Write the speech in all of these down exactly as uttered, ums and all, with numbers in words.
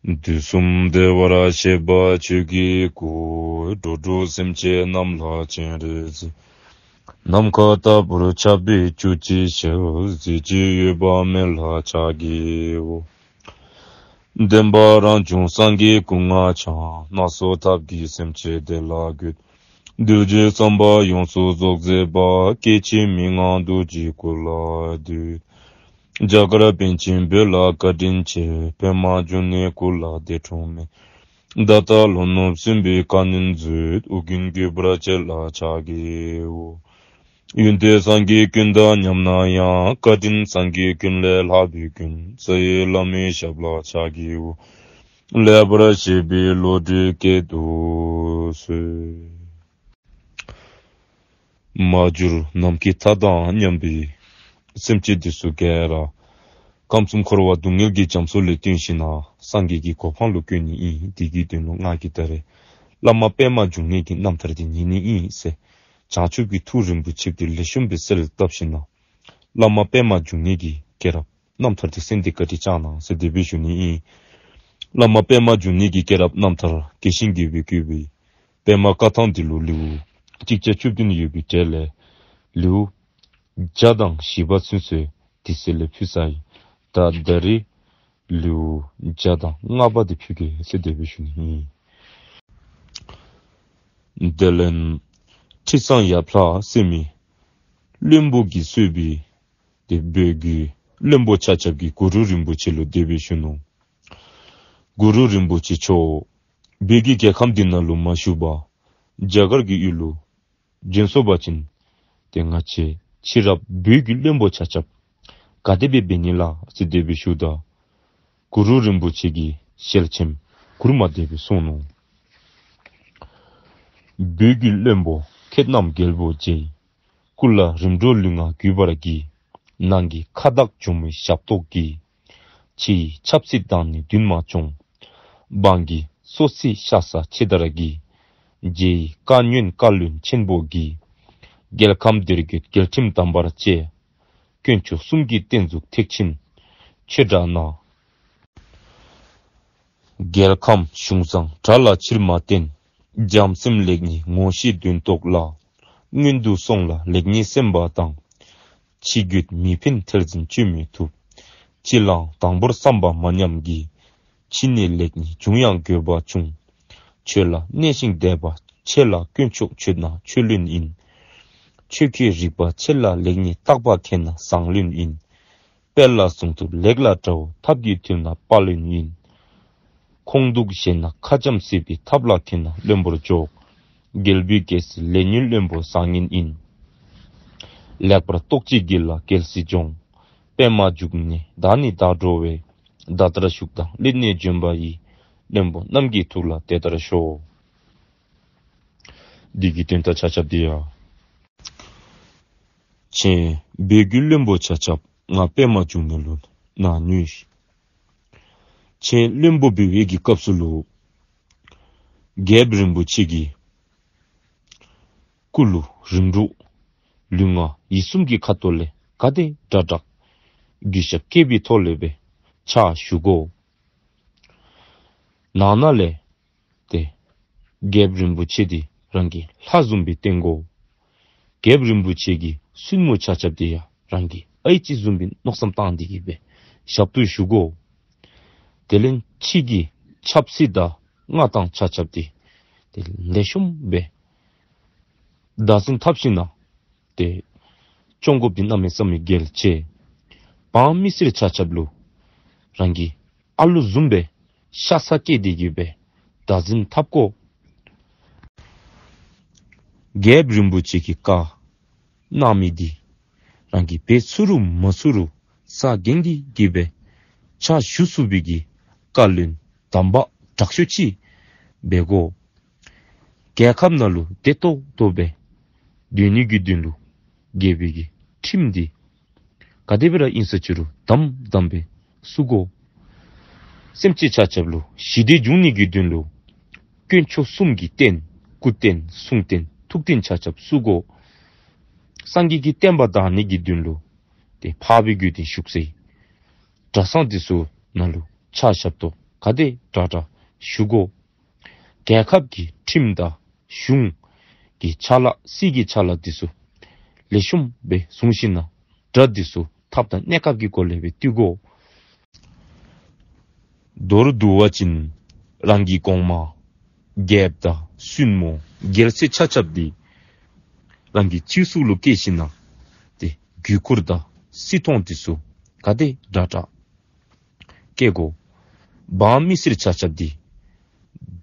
དུས་གསུམ་བདེ་བར་གཤེགས་པ་ཆོས་ཀྱི་སྐུ། འགྲོ་དྲུག་སེམས་ཅན་རྣམས་ལ་སྤྱན་རས་གཟིགས། ནམ་མཁའ་ལྟ་བུར་ཁྱབ་པའི་བཅུ་གཅིག་ཞལ། གཟི་བརྗིད་འོད་དཔག་མེད་ལ་ཕྱག་བགྱིའོ། བདེན་པ་རང་བྱུང་སངས་རྒྱས་སྐུ་ལྔ་འཆང་། སྣ་ཚོགས་ཐབས་ཀྱིས་སེམས་ཅན་བདེ་ལ་འགོད། གདུལ་བྱའི་བསམ་པ་ཡོངས་སུ་རྫོགས་མཛད་པ། སྐྱེ་འཆི་མི་མངའ་རྡོ་རྗེའི་སྐུ་ལ་འདུད། རྒྱ་གར་པཎ་ཆེན་བོད་ལ་བཀའ་དྲིན་ཆེ། པདྨ་འབྱུང་གནས་སྐུ་ལ་འདས་འཁྲུངས་མེད། ད་ལྟ་ལྷོ་ནུབ་སྲིན་པོའི་བཀའ་ནན་མཛོད། ཨོ་རྒྱན་གུས་པར་ཁྱེད་ལ་ཕྱག་བགྱིའོ། ཡོན་ཏན་སངས་རྒྱས་ཀུན་དང་མཉམ་ན་ཡང་། བཀའ་དྲིན་སངས་རྒྱས་ཀུན་ལས་ལྷག་པའི་མགོན། རྩ་བའི་བླ་མའི་ཞབས་ལ་ཕྱག་བགྱིའོ། ལེགས་པར་བཤད་པའི་བློ་གྲོས་བསྐྱེད་དུ་གསོལ། མ་གྱུར་ནམ་མཁའི་མཐའ་དང་མཉམ་པའི་སེམས་ཅན་འདི་ཚུ་ག་ར་ཁམས་གསུམ་འཁོར་བ་སྡུག་བསྔལ་གྱི་རྒྱ་མཚོ་ལས་བཏོན་ཞིནམ་ལས་སངས་རྒྱས་ཀྱི་གོ་འཕང་ལ་བཀོད་ནི་ཨིན། དེ་གི་དོན་ལུ་ང་གིས་ད་རེས་བླ་མ་པདྨ་འབྱུང་གནས་ཀྱི་རྣམ་ཐར་དེ་ཉན་ནི་ཨིན་ཟེར། བྱང་ཆུབ་ཀྱི་ཐུགས་རིན་པོ་ཆེ་དེ་ལེགས་ཤོམ་སྦེ་གསལ་བཏབ་ཞིནམ་ལས་བླ་མ་པདྨ་འབྱུང་གནས་ཀྱི་སྐྱེས་རབས་རྣམ་ཐར་དེ་གསན་ཏེ་བཀའ་དྲིན་བསྐྱངས་གནང་ཟེར་དེ་སྦེ་ཞུ་ནི་ཨིན། བླ་མ་པདྨ་འབྱུང་གནས་ཀྱི་སྐྱེས་རབས་རྣམ་ཐར་རྒྱས་ཤིང་རྒྱས་པར་བཀོད་པའི་པདྨ་བཀའ་ཐང་འདི་ལུ་ལེའུ་གཅིག་བརྒྱ་བཅུ་བདུན་ཡོད་པའི་གྲས་ལས་ལེའུ་བརྒྱ་དང་བཞི་པ་ཚུན་ཚོད་དེ་ཚུ་ལས་ཕུལ་ཚར་ཡི། ད་ད་རེས་ལེའུ་བརྒྱ་དང་ལྔ་པ་དེ་ཕུལ་གེ་ཟེར་དེ་སྦེ་ཞུ་ནི་ཨིན། དེ་ལས་ཁྲི་གཙང་ཡབ་ལྷ་ཟེར་མི་བློན་པོ་གིས་གཙོས་པའི་དེ་བོད་ཀྱི་བློན་པོ་ཆ་ཁྱབ་ཀྱིས་གུ་རུ་རིན་པོ་ཆེ་ལུ་དེ་སྦེ་ཞུ་ནུག། གུ་རུ་རིན་པོ་ཆེ་མཆོག། བོད་ཀྱི་རྒྱལ་ཁམས་འདི་ནང་ལུ་མ་བཞུགས་པར་རྒྱ་གར་གྱི་ཡུལ་ལུ་བྱོན་སོང་པ་ཅིན་དེ་ང་བཅས་ཕྱི་རབས་བོད་ཀྱི་བློན་པོ་ཆ་ཁྱབ་ག་དེ་སྦེ་འབད་ནི་ལགས་ཟེར་དེ་སྦེ་ཞུཝ་ད་གུ་རུ་རིན་པོ་ཆེ་གིས་ཞལ་ཆེམས་མགུར་མ་དེ་སྦེ་གསུངས་ནུག། བོད་ཀྱི་བློན་པོ་ཁྱེད་རྣམས་རྒྱལ་པོ་རྗེ། སྐུ་ལ་རིམ་གྲོ་ལུས་ངག་གུས་པར་བགྱི། ནང་གི་ཁ་བཏགས་ཇོ་མོའི་ཞབས་ཏོག་གིས། ཕྱི་ཡི་ཆབ་སྲིད་དང་ནི་འདུན་མ་སྐྱོང་། འབངས་ཀྱི་སོ་སྲིད་ཤ་ཟ་ཆེ་དར་གྱིས། རྗེ་ཡི་བཀའ་ཉོན་བཀའ་བློན་ཆེན་པོ་གིས། རྒྱལ་ཁམས་བདེ་འགོད་རྒྱལ་ཁྲིམས་དམ་པར་བཅས། དཀོན་མཆོག་གསུམ་གྱི་རྟེན་གཟུགས་ཐེག་ཆེན་ཆོས་གྲགས་ན། རྒྱལ་ཁམས་གཞུང་བཟང་དགྲ་ལ་ཕྱིར་མ་བརྟེན། བྱམས་སེམས་ལེགས་ཉེས་ངོ་ཤེས་དོན་རྟོགས་ལ། སྔོན་དུ་སོང་ལ་ལེགས་ཉེས་སེམས་པ་དང་། ཕྱི་རྒྱུད་མི་ཕན་ཐེར་འཛིན་བཅོས་མི་ཐུབ། ཕྱི་ལའང་དང་པོར་བསམ་པ་མ་ཉམས་ཀྱིས། ཕྱི་ནས་ལེགས་ཉེས་འབྱུང་ཡང་དགོས་པ་ཆུང་། ཆོས་ལ་གནས་ཤིང་དད་པ་ཆེ་ལ་དཀོན་མཆོག་མཆོད་ན་ཆོས་བློན་ཡིན། ཆོས་ཁས་རིག་པ་ཆེ་ལ་ལེགས་ཉེས་བརྟག་པ་མཁས་ན་བཟང་བློན་ཡིན། དཔལ་ལ་གཟུངས་ཐུབ་ལེགས་ལ་གྲྭ་བོ་ཐབས་ཀྱིས་ཐུལ་ན་དཔའ་བློན་ཡིན། ཁོང་སྡུག་ཞེ་ན་ཁ་འཇམ་སྲིད་པའི་ཐབས་ལ་མཁས་ན་བློན་པོར་འཇོག། རྒྱལ་པོའི་རྒྱལ་སྲིད་ལེགས་ཉེས་བློན་པོ་བཟང་ངན་ཡིན། ལེགས་པར་རྟོགས་བྱེད་དགེ་ལ་རྒྱལ་སྲིད་སྦྱོང་། པདྨ་འབྱུང་གནས་བདག་ནི་བདག་འགྲོ་བས། ད་ལྟར་བཞུགས་དང་སླད་ནས་འབྱོན་པ་ཡི། བློན་པོ་རྣམས་ཀྱི་ཐུགས་ལ་དེ་ལྟར་ཞོག། འདི་གི་དོན་དག་ཆ་ཁྱབ་འདི་ཡང་། ཁྱེད་བོད་ཀྱི་བློན་པོ་ཆ་ཁྱབ་ང་པདྨ་འབྱུང་གནས་ལུ་གནང་ནུས། ཁྱེད་བློན་པོ་འབད་བའི་གི་སྐབས་སུ་ལུ་རྒྱལཔོ་རིན་པོ་ཆེ་གི་སྐུ་ལུ་རིམ་གྲོ་ལུས་ངག་ཡིད་གསུམ་གྱི་ཁ་ཐུག་ལས་ག་དེ་དྲག་དྲག་གུས་ཞབས་བསྐྱེད་པའི་ཐོག་ལས་སྦེ་ཕྱག་ཞུ་དགོ། ནང་ན་ལས་ཏེ་རྒྱལཔོ་རིན་པོ་ཆེ་འདི་རང་གི་ལྷ་བཟུམ་སྦེ་བསྟེན་དགོ། རྒྱལཔོ་རིན་པོ་ཆེ་གི་བཙུན་མོ་ཆ་ཁྱབ་འདི་ཡང་རང་གི་ཨའི་ཅིག་བཟུམ་སྦེ་མནོ་བསམ་བཏང་སྟེ་གི་སྦེ་ཞབས་ཏོག་ཞུ་དགོ། དེ་ལས་ཕྱི་གི་ཆབ་སྲིད་དང་མངའ་ཐང་ཆ་ཁྱབ་འདི་ཏེ་ལེགས་ཤོམ་སྦེ་བདག་འཛིན་འཐབ་ཞིནམ་ལས་ཏེ་སྐྱོང་དགོཔ་འདི་གནམ་མེད་ས་མེད་གལ་ཆེ། འབངས་མི་སེར་ཆ་ཁྱབ་ལུ་རང་གི་ཨ་ལུ་བཟུམ་སྦེ་ཤ་ཚ་བསྐྱེད་དེ་གི་སྦེ་བདག་འཛིན་འཐབ་དགོ། རྒྱལཔོ་རིན་པོ་ཆེ་གི་བཀའ་གནང་མི་འདི་རང་གིས་འབད་ཚུགས་རུང་མ་ཚུགས་རུང་ས་འགེངས་ཏེ་གི་སྦེ་ཕྱག་ཞུ་ཚུགས་པའི་གི་བཀའ་བློན་དམ་པ་དྲག་ཤོས་ཅིག་འབད་དགོ། རྒྱལ་ཁབ་ནང་ལུ་བདེ་ཏོག་ཏོ་སྦེ་སྡོད་ནི་གི་དོན་ལུ་རྒྱལ་པོའི་གི་ཁྲིམས་འདི་ག་དེ་སྦེ་ར་ཨིན་ས་ཅི་རུང་དམ་དམ་སྦེ་བཙུགས་དགོ། སེམས་ཅན་ཆ་ཁྱབ་ལུ་ཞི་བདེ་འབྱུང་ནི་གི་དོན་ལུ་དཀོན་མཆོག་གསུམ་གྱི་རྟེན་སྐུ་རྟེན་གསུང་རྟེན་ཐུགས་རྟེན་ཆ་ཁྱབ་བཙུགས་དགོ། སངས་རྒྱས་ཀྱི་བསྟན་པ་དར་ནི་གི་དོན་ལུ་ཏེ་འཕགས་པའི་དགེ་འདུན་བཞུགས་སའི་གྲྭ་ཚང་འདི་ཚུ་ནང་ལུ་ཕྱག་ཞབས་ཏོག་ ག་དེ་དྲག་དྲག་ཞུ་དགོ། རྒྱལ་ཁབ་ཀྱི་ཁྲིམས་དང་གཞུང་གི་ཕྱག་ལག་སྲིད་ཀྱི་ཕྱག་ལག་འདི་ཚུ་ལེགས་ཤོམ་སྦེ་བཟུང་ཞིན་ན་དགྲ་འདི་ཚུ་ཐབས་དང་གནས་སྐབས་ཀྱི་སྒོ་ལས་སྦེ་བཏུལ་དགོ། མདོར་བསྡུ་བ་ཅིན་རང་གི་གོང་མ་རྒྱལཔོ་དང་བཙུན་མོ་རྒྱལ་སྲས་ཆ་ཁྱབ་འདི་རང་གི་སྤྱི་གཙུག་ལུ་བསྐོས་ཞིན་ན་ཏེ་བརྒྱུད་བཀུར་དང་སྲིད་མཐོང་འདི་ཚུ་ག་དེ་དྲག་དྲག་བསྐྱེད་དགོ། འབངས་མི་སེར་ཆ་ཁྱབ་འདི་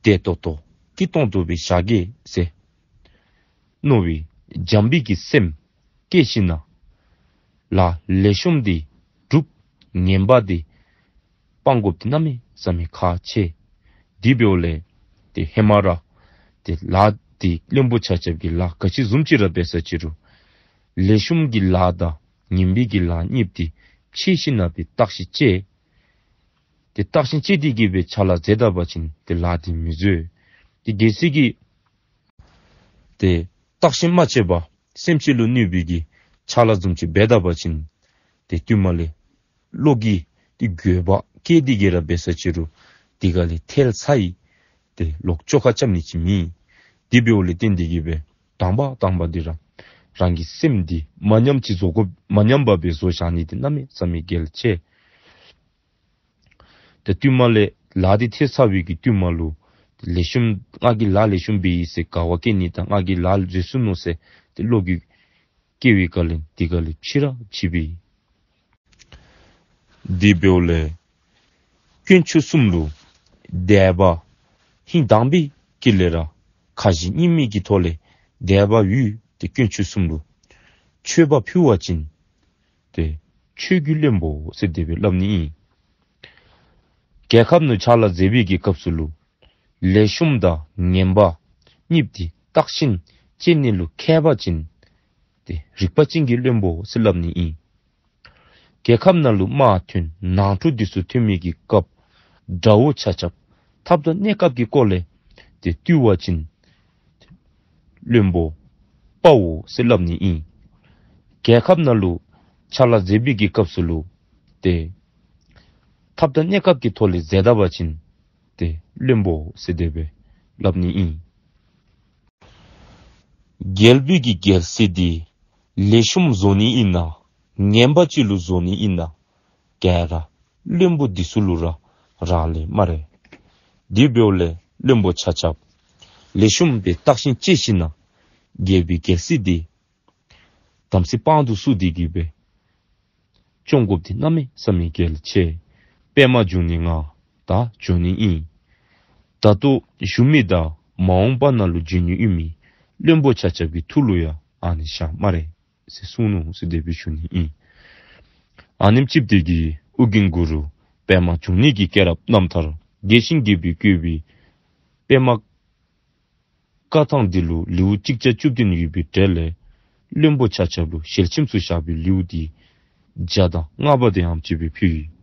བདེ་ཏོག་ཏོ་སྐྱིད་ཏོང་ཏོ་སྦེ་བཞག་གེ་ཟེར་མནོ་བའི་བྱམས་པའི་གི་སེམས་བསྐྱེད་ཞིན་ན་ལཱ་ལེགས་ཤོམ་འདི་སྒྲུབ། ངན་པ་འདི་སྤང་དགོཔ་འདི་གནམ་མེད་ས་མེད་ཁག་ཆེ། དེ་འབདཝ་ལས་ཏེ་ཧེ་མ་ར་ཏེ་ལཱ་འདི་བློན་པོ་ཆ་ཁྱབ་ཀྱིས་ལཱ་ག་ཅི་བཟུམ་ཅིག་ར་འབད་ས་ཅི་རུང་ལེགས་ཤོམ་གྱི་ལཱ་དང་ངན་པའི་གི་ལཱ་གཉིས་འདི་ཕྱེ་ཞིན་ན་སྦེ་བརྟག་ཞིབ་དཔྱད། ཏེ་བརྟག་ཞིབ་དཔྱད་དེ་གིས་སྦེ་ཕྱག་ལཱ་མཛད་ད་པ་ཅིན་ཏེ་ལཱ་འདི་མི་འཛོལ། ཏེ་གལ་སྲིད་ཀྱི་ཏེ་བརྟག་ཞིབ་མ་དཔྱད་པར་སེམས་ཅན་ལུ་གནོད་པའི་གི་ཕྱག་ལཱ་བཟུམ་ཅིག་འབད་ད་པ་ཅིན་ཏེ་བསྟུད་མ་ལས་བློ་གི་ཏེ་འགྱོད་པ་སྐྱེས་ཏེ་གི་ར་འབད་ས་ཅི་རུང་དེ་ག་ལས་ཐལ་ཚར་ཡི། ཏེ་ལོག་བཅོ་ཁ་རྐྱབ་ནི་ཅིག་མེད། དེ་འབདཝ་ལས་བརྟེན་ཏེ་གི་སྦེ་དང་པ་དང་པ་འདི་ར་རང་གི་སེམས་འདི་མ་ཉམས་ཅིག་བཟོ་དགོ། མ་ཉམས་པ་སྦེ་བཟོ་བཞག་ནི་འདི་གནམ་མེད་ས་མེད་གལ་ཆེ། ཏེ་བསྟུད་མ་ལས་ལཱ་འདི་ཐལ་ཚར་བའི་གི་བསྟུད་མ་ལུ་ལེགས་ཤོམ་ང་གིས་ལཱ་ལེགས་ཤོམ་འབད་ཡི་ཟེར་དགའ་བ་སྐྱེ་ནི་དང་ང་གིས་ལཱ་མཛོད་ཚུགས་ནུག་ཟེར་ཏེ་བློ་གི་སྐྱེ་བའི་སྐབས་ལས་དེ་ག་ལས་ཕྱི་ར་ཕྱི་པས། དེ་འབདཝ་ལས་དཀོན་མཆོག་གསུམ་ལུ་དད་པ་ཧིང་དྭངས་པའི་དཀྱིལ་ལས་ར་ཁ་ཞེ་གཉིས་མེད་ཀྱི་ཐོག་ལས་དད་པ་ཡོད་དེ་དཀོན་མཆོག་གསུམ་ལུ་མཆོད་པ་ཕུལ་བ་ཅིན་ཏེ་ཆོས་ཀྱི་བློན་པོ་ཟེར་དེ་སྦེ་སླབ་ནི་ཨིན། རྒྱལ་ཁབ་ནང་ཕྱག་ལཱ་མཛད་པའི་གི་སྐབས་སུ་ལུ་ལེགས་ཤོམ་དང་ངན་པ་གཉིས་འདི་བརྟག་ཞིབ་དཔྱད་ནི་ལུ་མཁས་པ་ཅིན་ཏེ་རིག་པ་ཅན་གྱི་བློན་པོ་ཟེར་སླབ་ནི་ཨིན། རྒྱལ་ཁབ་ནང་ལུ་དམག་ཐོན་ནང་འཁྲུག་འདི་ཚུ་ཐོན་མི་གི་སྐབས་དགྲ་བོ་ཆ་ཁྱབ་ཐབས་དང་གནས་སྐབས་ཀྱི་སྐོར་ལས་ཏེ་བཏུལ་བ་ཅིན་བློན་པོ་དཔའ་བོ་ཟེར་སླབ་ནི་ཨིན། རྒྱལ་ཁབ་ནང་ལུ་ཕྱག་ལཱ་མཛད་པའི་གི་སྐབས་སུ་ལུ་ཏེ་ཐབས་དང་གནས་སྐབས་ཀྱི་ཐོག་ལས་མཛད་ད་པ་ཅིན་ཏེ་བློན་པོ་ཟེར་དེ་སྦེ་སླབ་ནི་ཨིན། རྒྱལ་པོའི་གི་རྒྱལ་སྲིད་འདི་ལེགས་ཤོམ་བཟོ་ནི་ཨིན་ན་ངན་པ་ཅིག་ལུ་བཟོ་ནི་ཨིན་ན་ག་ར་བློན་པོ་འདི་ཚུ་ལུ་ར་རག་ལས་སྨ་རེ། དེ་འབདཝ་ལས་བློན་པོ་ཆ་ཁྱབ་ལེགས་ཤོམ་སྦེ་བརྟག་ཞིབ་དཔྱད་ཞིན་ན་རྒྱལ་པོའི་རྒྱལ་སྲིད་འདི་དམ་སྲི་དཔང་དུ་བསུ་སྟེ་གི་སྦེ་སྐྱོང་དགོཔ་འདི་གནམ་མེད་ས་མེད་གལ་ཆེ། པདྨ་འབྱུང་གནས་ང་ད་འབྱོན་ནི་ཨིན། ད་ལྟོ་བཞུགས་མི་དང་མ་འོངས་པ་ནང་ལུ་འབྱོན་ནི་ཨིན་མི་བློན་པོ་ཆ་ཁྱབ་ཀྱི་ཐུགས་ལུ་ཡང་ཨ་ནི་བཞག་སྨ་རེ་ཟེར་གསུངས་ནུག་ཟེར་དེ་སྦེ་ཞུ་ནི་ཨིན། ཨ་ནེམ་ཅིག་དེ་གིས་ཨོ་རྒྱན་གུ་རུ་པདྨ་འབྱུང་གནས་ཀྱི་སྐྱེས་རབས་རྣམ་ཐར་རྒྱས་ཤིང་རྒྱས་པར་བཀོད་པའི་པདྨ་བཀའ་ཐང་འདི་ལུ་ལེའུ་གཅིག་བརྒྱ་བཅུ་བདུན་ཡོད་པའི་གྲས་ལས་བློན་པོ་ཆ་ཁྱབ་ལུ་ཞལ་ཆེམས་སུ་བཞག་པའི་ལེའུ་འདི་བརྒྱ་དང་ལྔ་པ་དེ་ཡང་ཅིག་སྦེ་ཕུལ་ཡི།